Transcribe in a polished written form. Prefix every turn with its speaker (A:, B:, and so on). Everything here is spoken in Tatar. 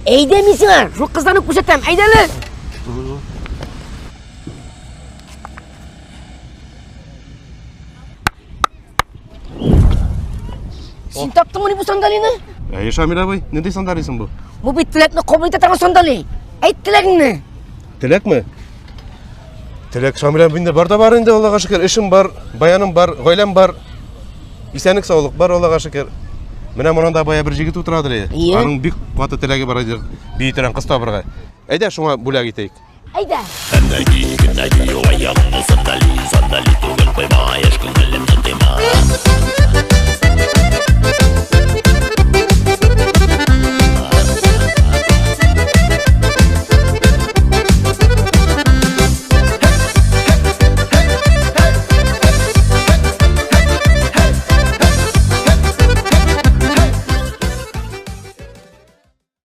A: Әйдә мин сиңа, шул кызларны күрсәтәм. Әйдә әле. Син таптыңмыни бу сандалины?
B: Әйе, Шамил абый, нинди сандалисың бу?
A: Бу бит теләкне кабул итә торган сандали. Әйт теләгеңне.
B: Теләкме? Теләк Шамил абый инде бар да бар инде, Аллага шөкер. Эшем бар, баяным бар, гаиләм бар. Исәнлек саулык бар, Аллага шөкер. Менә монда бая бер җегет утырадыр иде. Аның бик каты теләге бар иде, бии торган кыз табырга. Әйдә, шуңа бүләк итәйек.
A: Әйдә.